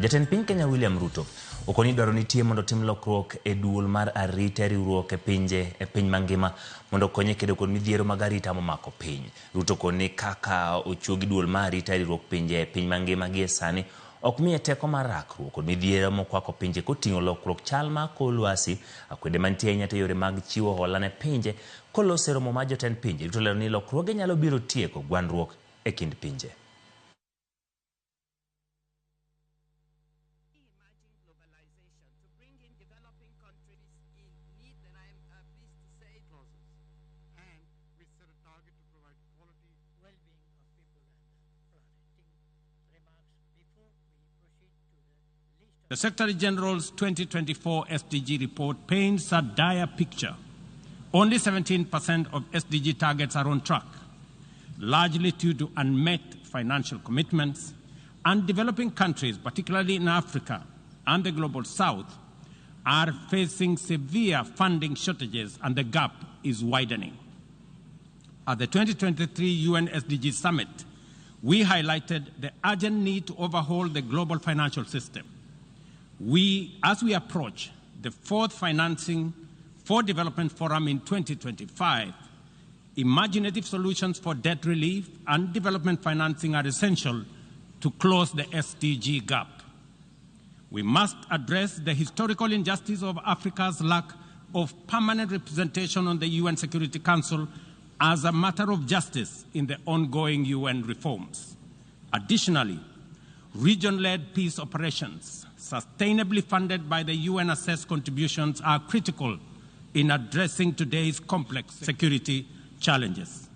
Jatend piny Kenya William Ruto okoni dwaro nitie mondo otim lokruok e duol mar arita e riwruok e pinje e piny mangima mondo okonye kedo kod midhiero mag arita momako piny. Ruto okoni kaka ochuogi duol mar arita e riwruok pinje e piny mangima gie sani ok miye teko mar rakruok kod midhiero mokwako pinje koting'o lokruok chal mar kor lwasi, akwede mantie ahinya to yore mag chiwo hola ne pinje koloso e romo mar jotend pinje. Ruto olero ni lokruoge nyalo biro tieko gwandruok e kind pinje. The Secretary General's 2024 SDG report paints a dire picture. Only 17% of SDG targets are on track, largely due to unmet financial commitments, and developing countries, particularly in Africa and the Global South, are facing severe funding shortages and the gap is widening. At the 2023 UN SDG Summit, we highlighted the urgent need to overhaul the global financial system. As we approach the fourth Financing for Development Forum in 2025, imaginative solutions for debt relief and development financing are essential to close the SDG gap. We must address the historical injustice of Africa's lack of permanent representation on the UN Security Council as a matter of justice in the ongoing UN reforms. Additionally, region-led peace operations, sustainably funded by the UN assessed contributions, are critical in addressing today's complex security challenges.